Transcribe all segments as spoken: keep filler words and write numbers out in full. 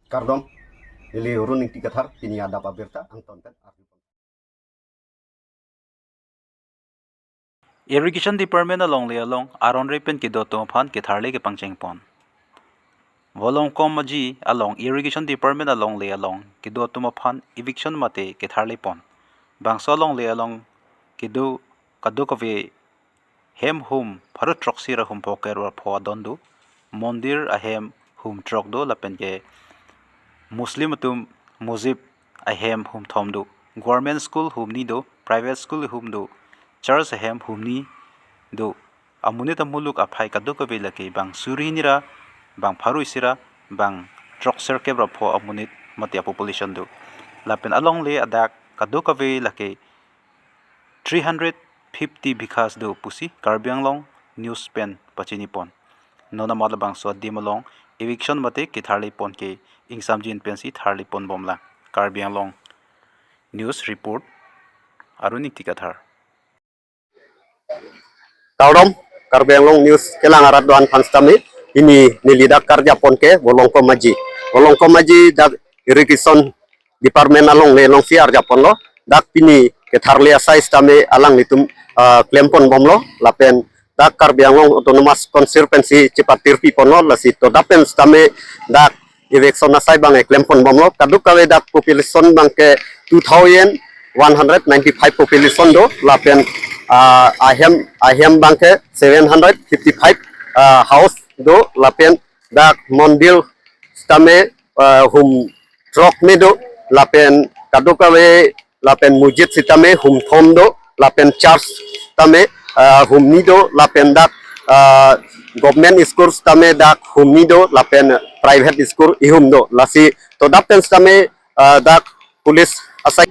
Kardom, neli Arun Ingti Kathar, pini adap abirta angton pen arjupon. Irrigation Department alongle along aron re pen kedo atum aphan ketharle kepangchengpon. Volongkom Aji along Irrigation Department alongle along kedo atum aphan eviction mate ketharlepon. Bangso alongle along kedo kadokave hem hum pharo throksi ra hum phongo ra pho adon do. Mondir ahem hum throk do lapen ke Muslim atum mosque ahem hum thom do. Government school hum ni do, private school hum do, church ahem hum ni do. Amonit amuluk aphai kadokave lake bang suri hini ra, bang pharo isi ra, bang throk sirkep ra pho amonit mate apopulation do. Lapen alongle adak kadokave lake three hundred fifty bighas do pusi Karbi Anglong News pen pachinipon. Non amat labangso adim along eviction mate ketharlepon ke ingsamjin pensi tharlepon bomlang. Karbi Anglong News report, Arun Ingti Kathar. Kardom, Karbi Anglong News kelang arat do-an aphan sitame, pini neli dak karjapon ke Volongkom Aji. Volongkom Aji dak Irrigation Department alongle alongsi arjaponlo, dak pini ketharle asai sitame alanglitum, ah, klempon bomlo, lapen dak Karbi Anglong Autonomous Council pensi chepatir piponlo, lasi todap pen sitame dak eviction asai abang klempon bomlo. Kadokave dak population abang ke two thousand one hundred ninety-five population do, lapen, ah, ahem, ahem abang ke seven hundred fifty-five, ah, house do, lapen dak mondir sitame, ah, hum throk me do, lapen kadokave lapen mosque sitame hum thom do, lapen church sitame, ah, hum ni do, lapen dak, ah, government school sitame dak hum ni do, lapen private school ihum do. Lasi todap pen sitame, ah, dak police asai,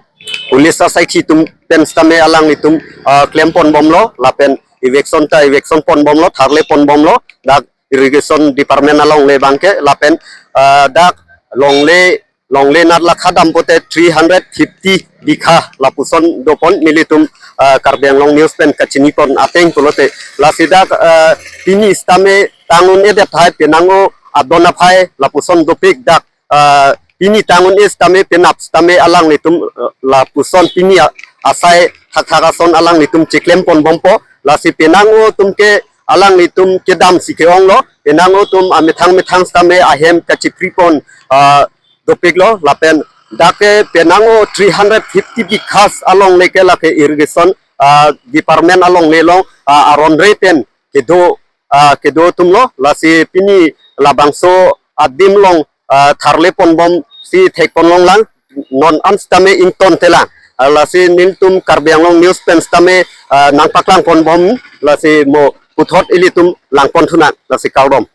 police asai chitum pen sitame alanglitum, ah, klempon bomlo, lapen eviction ta eviction pon bomlo, tharlepon bomlo, dak Irrigation Department alongle abang ke, lapen, ah, dak longle, longle nat lakha dam pote three hundred fifty bigha lapuson dopon nelitum, ah, Karbi Anglong News pen kachinipon ateng pulote. Lasi dak, ah, pini sitame tang un-edet hai penang o adon aphai lapuson dopik dak, ah, pini tang un-e sitame penap sitame alanglitum, ah, lapuson pini a-, asai thakthak ason alanglitum cheklempon bompo. Lasi penang o atum ke alanglitum kedamsi ke-onglo, penang o atum amethang methang sitame ahem kachipripon, ah, dopiklo, lapen dak ke penang o three hundred fifty bighas alongle ke lake irrigation, ah, department alongle along, ah, aron re pen kedo, ah, kedo atumlo, lasi pini labangso adim along, ah, tharlepon bomsi thekpon longlang, non an sitame ingtontelang. Ah, lasi nelitum Karbi Anglong News pen sitame, ah, nangpaklangpon bom, lasi mo puthot ilitum langpon thunang, lasi kardom.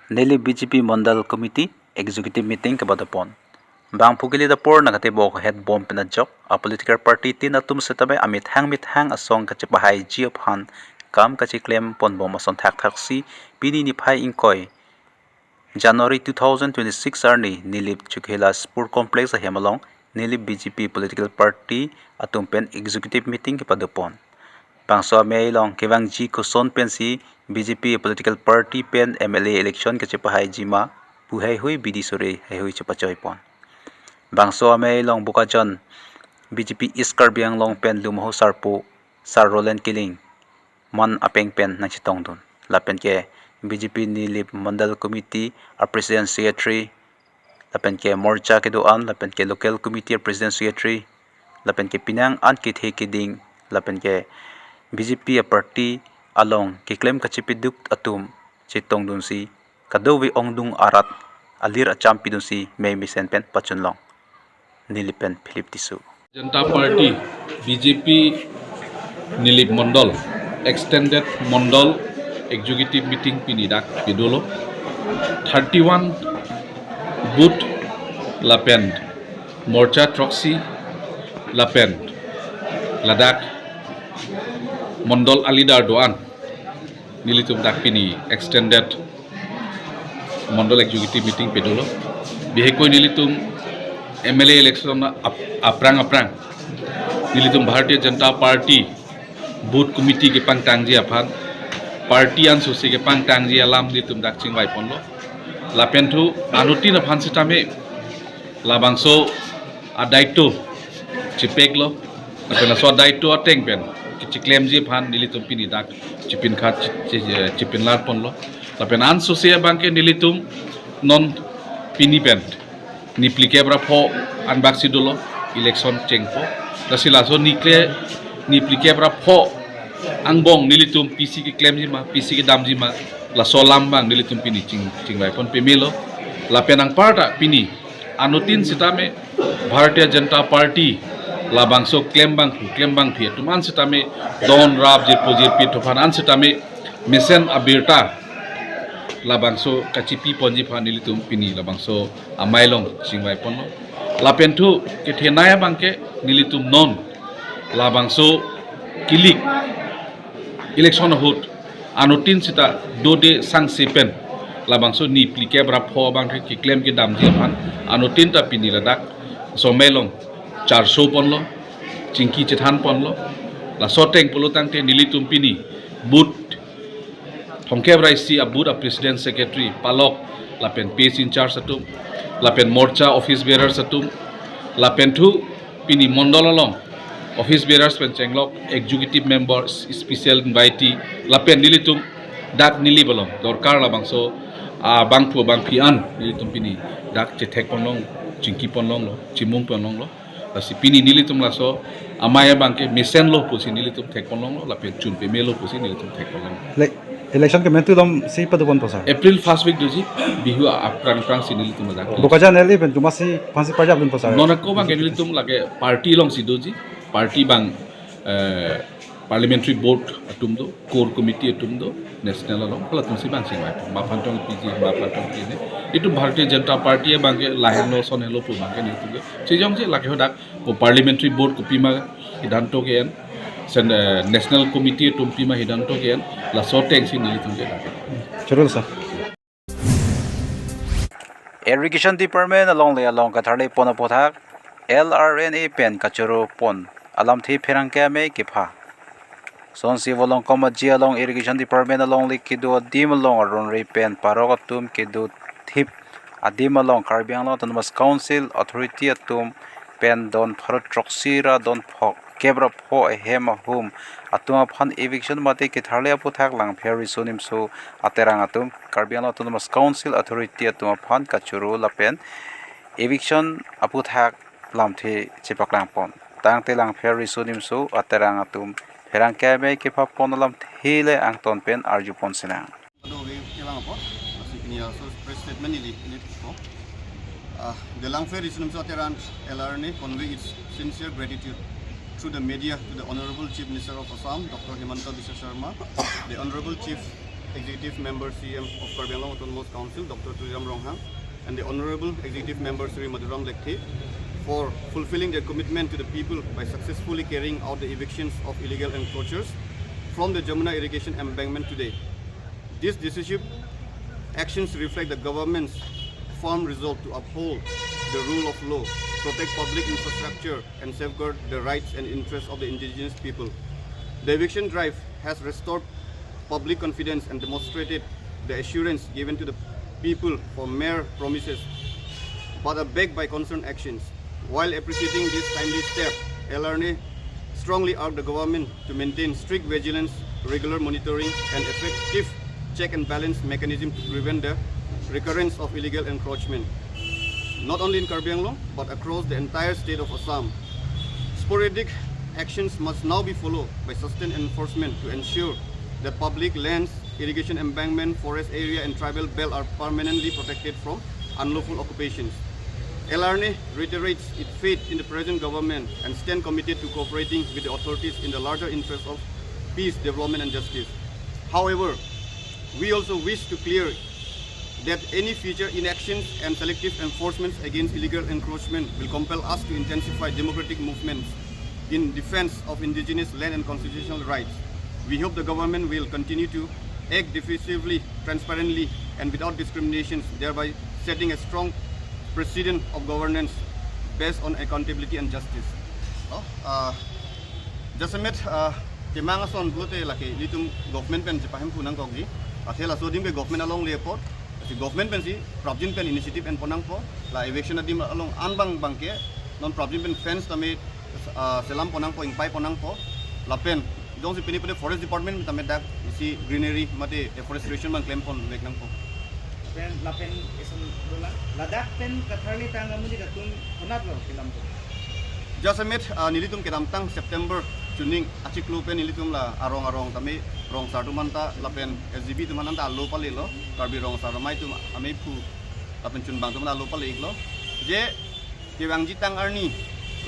Nilip B J P Mondal Committee Executive Meeting kebadopon. Bangphu kili dapor nangkatebok het bom pen ajok, a political party tin atum setame amethang methang asong kachepahaiji aphan kam kacheklempon bom ason thakthaksi pini niphai ingkoi January two thousand twenty-six arni Nilip Chokihola Sport Complex ahem along Nilip B J P political party atum pen executive meeting kepadopon. Bangso amei along kevangji koson pensi B J P political party pen M L A election kachepahaiji ma pu heihui bidi sore heihui chepachoipon. Bangso amei along Bokajan B J P East Karbi Anglong pen Lumho Sarpo Sir Roland Killing man apeng pen nangchetongdun. Lapen ke B J P Nilip Mondal Committee a President Secretary, lapen ke Morcha kedo-an, lapen ke Local Committee a President Secretary, lapen ke penang an kethe keding, lapen ke B J P a party along keklem kachepeduk atum chetongdunsi kadokave ongdung arat alir acham pidunsi mei mesen pen pachunlong. Nilip pen Philip Tisso. Janata Party, B J P, Nilip Mondal, extended Mondal executive meeting pini dak pedolo. Thirty-one booth lapen Morcha throksi lapen ladak Mondal a leader do-an nelitum dak pini extended Mondal executive meeting pedolo. Bihekoi nelitum M L A election ap-, aphrang aphrang nelitum Bharatiya Janata Party booth committee kepangtangji aphan, party ansose kepangtangji alam nelitum dak chingvaiponlo. Lapen thu anuttin aphan sitame labangso adaito chipeklo. Lapen laso adaito ateng pen kachiklemji aphan nelitum pini dak chipinkhat chi-, chi-, chipinlar ponlo. Lapen ansose abangke nelitum non pini pen niphlikep ra pho anbak si dolo election chengpo. Lasi laso nikle niphlikep ra pho angbong nelitum pisi keklemji ma, pisi kedamji ma, laso alam abang nelitum pini ching, chingvaipon pemelo. Lapen anparta pini anuttin sitame Bharatiya Janata Party labangso klembangphu, klembangpi atum an sitame don rap jirpo jirpi atum aphan an sitame mesen abirta labangso kachipiponji aphan nelitum pini labangso amei along chingvaiponlo. Lapen thu kethenei abangke nelitum non labangso kilik election ahut anuttin sita dode sangse pen labangso niphlikep ra pho abangke keklem kedamji aphan anuttin ta pini ladak somei along charso ponlo, chingki chethan ponlo. Laso ateng pulo tangte nelitum pini booth thomkep ra isi a booth a president, secretary, palok, lapen page in charge atum, lapen morcha office bearers atum, lapen thu pini mondol along office bearers pen chenglok executive members, special invitee, lapen nelitum dak neli balong dorkar labangso abangphu abangpi an nelitum pini dak chethekponlong, chingkiponlonglo, chimungponlonglo. Lasi pini nelitum laso amei abangke mesenlo pusi nelitum thekponlonglo, lapen chun pemelo pusi nelitum thekponlonglo. Le, election kemen tu dom si paduponpo sir? April first week doji, Bihu aphrang aphrang si nelitum ladak. Bokajan L A pen jumasi aphansi parjapdunpo sir? Non ako abangke nelitum lake party alongsi doji, party abang, eh, parliamentary board atum do, core committee atum do, national along, halatumsi abang chingvai. Maphan tong piji, maphan tong piji. Itum Bharatiya Janata Party abangke lahelo, sonhelo pu abangke nelitum ke. Sijong si lake hadak, o parliamentary board kopima hidhanto ke-en, sen, eh, national committee atum pima hidhanto ke-en, laso atengsi nelitum ke dak. Chorolo sir. Irrigation Department alongle along katharlepon aputhak L R N A pen kachoropon alamthe pherangke amei kepha. Sonsi Volongkom Aji along Irrigation Department alongle kedo adim along aron-re pen parok atum kedothip adim along Karbi Anglong Autonomous Council authority atum pen don pharo throksi ra don phokep ra pho ahem ahum atum aphan eviction mate ketharle aputhak Langpher Riso Nimso Aterang atum Karbi Anglong Autonomous Council authority atum aphan kachoro lapen eviction aputhak lamthe chepaklangpon. Tangte Langpher Riso Nimso Aterang atum pherangke amei kephapon alamthe le angton pen arjupon sinang. Ado we kelang apot, lasi pini laso press statement ili, ili po. Uh, the Langpher Riso Nimso Aterang L R N A convey its sincere gratitude through the media to the Honorable Chief Minister of Assam, Doctor Himanta Biswa Sarma, the Honorable Chief Executive Member C E M of Karbi Anglong Autonomous Council, Doctor Tuliram Ronghang, and the Honorable Executive Member Shri Madhuram Lekthe for fulfilling their commitment to the people by successfully carrying out the evictions of illegal encroachers from the Jamuna Irrigation Embankment today. These decisive actions reflect the government's firm resolve to uphold the rule of law, protect public infrastructure, and safeguard the rights and interests of the indigenous people. The eviction drive has restored public confidence and demonstrated the assurance given to the people for mere promises, but are backed by concrete actions. While appreciating this timely step, L R N A strongly urge the government to maintain strict vigilance, regular monitoring, and effective check and balance mechanism to prevent the recurrence of illegal encroachment, not only in Karbi Anglong, but across the entire state of Assam. Sporadic actions must now be followed by sustained enforcement to ensure that public lands, irrigation embankment, forest area, and tribal belt are permanently protected from unlawful occupations. L R N A reiterates its faith in the present government and stand committed to cooperating with the authorities in the larger interest of peace, development, and justice. However, we also wish to clear that any future inactions and selective enforcements against illegal encroachment will compel us to intensify democratic movements in defense of indigenous land and constitutional rights. We hope the government will continue to act decisively, transparently, and without discriminations, thereby setting a strong precedent of governance based on accountability and justice. Oh, uh, jasemet, uh, kemang ason pulote lake ilitum government pen chepahemphu nangkokji. Athe laso adim ke government alongle apot, Si government pensi prapjin pen initiative enpon nangpo, la eviction adim along anbang bangke non prapjin pen fence tame, ah, selam pon nangpo, ingpai pon nangpo, lapen jongsi pini pute forest department tame dak isi greenery mate afforestation man klem pon vek nangpo. Lapen, lapen eson dola, ladak pen katharli tang amonit atum konat lo kelam po. Jasemet, ah, nelitum kedamtang September chuning achiklo pen nelitum la arong arong tame rong sar atum anta lapen S G B atum anta alo palelo, Karbi Rong Asar Amei atum ameiphu lapen chunbang atum anta alo pale iklo. Je kevangji tang arni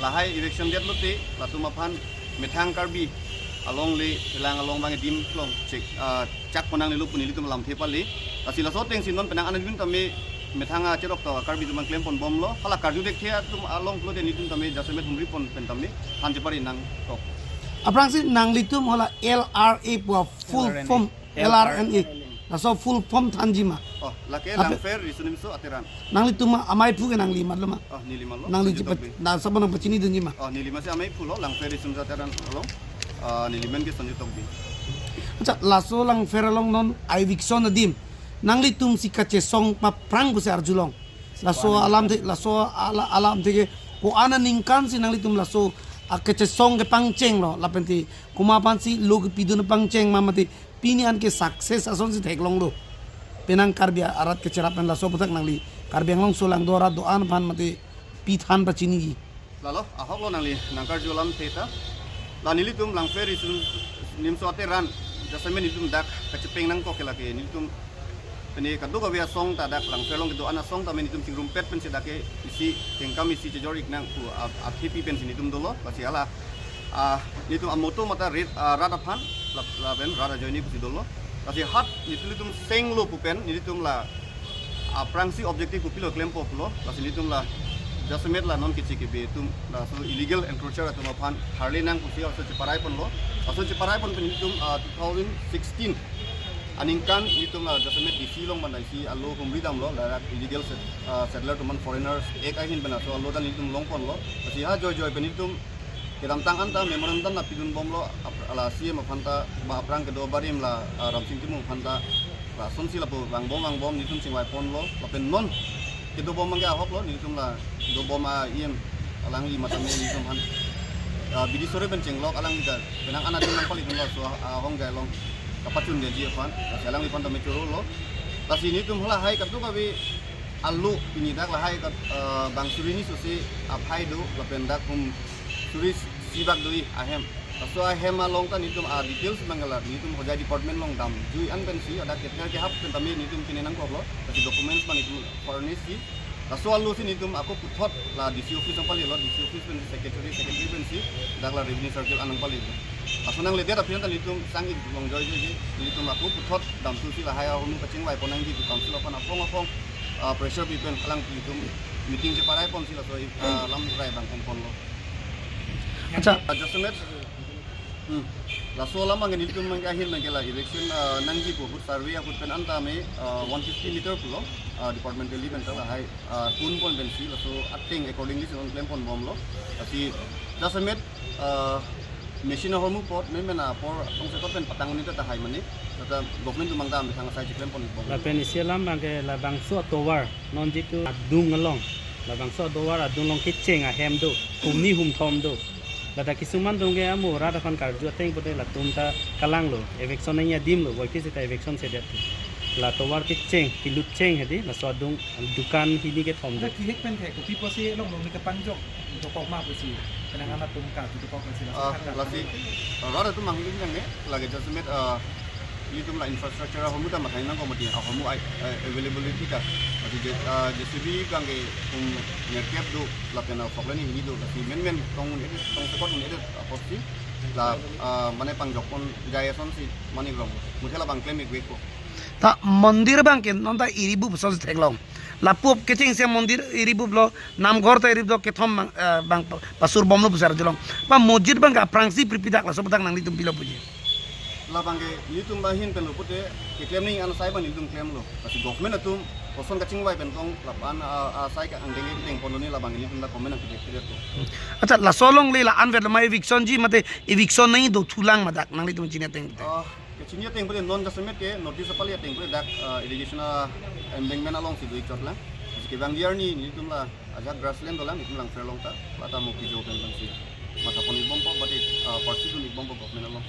lahai eviction det lote latum aphan methang Karbi along le elang along bang adim klong chek, ah, chak pon nanglelo pu nelitum lamthe pale. Lasi laso atengsi non penang anadun tame methang acherok ta Karbi atum klem pon bomlo. Hala karju thekthe atum along pulote nelitum tame jasemet humri pon pen tame than chepari nangkok. Aphrangsi nanglitum hala L R A pu full L R N A. Form, L R N A. Laso full form thanji ma? Oh, lake Ape- Langpher Riso Nimso Ateran. Nanglitum ma ameiphu ke nangli mat lo ma? Oh, neli mat lo. Nangli Sanjay chepat Tokbi. Na sabo nangpachini dunji ma? Oh, neli masi ameiphu lo, Langpher Riso Nimso Ateran along. Ah, neli men ke Sanjay Tokbi. Accha, laso Langpher along non eviction adim nanglitum si kachesong paphrang pusi arjulong. Laso alam the, laso ala-, alam the ke ko-an aningkan si nanglitum laso akachesong kepangchenglo, lapen te komat aphansi lo kepidun pangcheng ma mate pini an ke success asonsi theklonglo. Penang Karbi arat kecherap pen laso aputhak nangli Karbi Anglong solangdo arat do-an aphan mate pi than pachiniji? Lalo, ahok lo nangli nangkarju alamthe ta. La nelitum Langpher Riso Nimso Ateran jasemet nelitum dak kachepeng nangkok ke lake nelitum pini kadokave asong ta dak Langpher along kedo-an asong tame nelitum chingrumpet pensi dak ke isi kengkam isi chejor ik nang pu ap-, aphi pi pensi nelitum dolo, lasi hala, ah, nelitum amoto mata rit, ah, rat aphan, lap-, lapen rat ajoine pusi dolo. Lasi hat nelitum, nelitum senglo pu pen nelitum la aphrangsi objective kopilo klempo pulo, lasi nelitum la jasemet la non keche kebe atum laso illegal encroacher atum aphan tharle nang pusi laso cheparai ponlo. Laso cheparai pon pen nelitum, ah, two thousand sixteen aningkan nelitum la jasemet D C along bandai si alo humri damlo, la illegal set-, ah, settler atum an Foreigners Act ahin pen laso alo ta nelitum long ponlo. Lasi ha joijoi pen nelitum kedamtang anta memorandum ta pidun bomlo, ap-, la C M aphan ta, ba aphrang kedo barim la, ah, Ramsing Timung aphan ta, lasonsi lapu vangbom vangbom nelitum chingvai ponlo, lapen non kedo bom abangke ahok lo, nelitum la dobom a-E M alangli mata me nelitum aphan, ah, bidi sore pen chenglok alangli ta penang anadun nangpali dunlo, laso, ah, ahong jai along kapachun detji aphan, lasi alangliphan ta me choro lo. Lasi nelitum halahai kadokave alo pini dak lahai ka, ah, bang suri ni susi aphai do, lapen dak hum suri sibak do-i ahem. Laso ahem along ta nelitum a-details abang la nelitum hojai department along damjui an pensi, adak kether kehap pen tame nelitum pine nangkoklo, lasi documents abang nelitum furnish si. Laso alosi nelitum ako puthot la D C office nangpalelo, D C office pensi secretary, secretary pensi dak la revenue circle an nangpalelo. Laso nangledet aphi an ta nelitum sang ik long joijoiji, nelitum ako puthot damthusi lahai ahormu kachingvai pon nangji pu council aphan aphong aphong, ah, pressure pi pen alang nelitum meeting cheparai ponsi laso, ah, lamrai abang en ponlo. Accha. Ah, jasemet. Hmm. Laso alam abangke nelitum abangke ahin abangke la eviction, ah, nangji pu ahut survey ahut pen anta me, ah, one fifty meter pulo, ah, departmentally pen ta lahai, ah, tun pon pensi laso ateng accordingly si non klem pon bomlo. Lasi jasemet, ah, machine ahormu apot, men men apor tongsekot pen patang unit ta hai mane, lata government atum abang ta methang asai cheklem pon bom. Lapen isi alam abangke labangso atovar, non jitu adung along, labangso atovar adung along kecheng ahem do, humni humthom do. Lata kisuman atum ke amo rat aphan karju ateng pute latum ta kalanglo, eviction nangji adim lo, boike seta eviction sedet. La tovar kecheng, kelut cheng hedi, laso adung dukan hini kethom do. Ada kihek pen ke, kopi pusi along along ni kepangjok dokok ma pusi, penang amat atum karju dokok pusi, laso Ah, khan ka lasi, rat atum manghini nang ne, lake jasemet, ah, nelitum la infrastructure ahormu ta mathang nangkok mati, ahormu ai, eh, availability ta. Mati je, ah, J C B abangke hum nerkep do, lapen apoklo ni hini do, lasi men men tong un-edet, tongsekot un-edet apotsi, la, ah, mane pangjok pon jai asonsi, manik rong, muthe labang klem ik vekpo. Ta mondir abangke non ta iribup asonsi theklong. Lapup kechengsi mondir iribup lo, namghor ta iribup lo, kethom abang, eh, abang pa-, pasur bomlo pusi arjulong. Pa mosjid abangke aphrangsi pirpi dak laso aputhak nanglitum pilo puji? Labangke nelitum ahin pen lo pute, keklem nangji an asai abang nelitum klemlo. Lasi government atum koson kachingvai pen tong, lapu-an, ah, ah, asai ke angdeng ke deng ponlo ne labangke nelitum ta comment nangpidek pidek po. Accha, laso along le la-an vet lo ma eviction ji mate eviction nangji dothulang ma dak nanglitum chini ateng pute? Ah, Chini ateng pule non jasemet ke notice apali ateng pule dak, ah, irrigation a embankment alongsi do-ik chot lang. Jike bang diar ni nelitum la ajak grassland dolang, itum Langpher along ta, lata mo kijo pen pensi matha pon-ik bompo, but it, ah, pursue dun-ik bompo government along.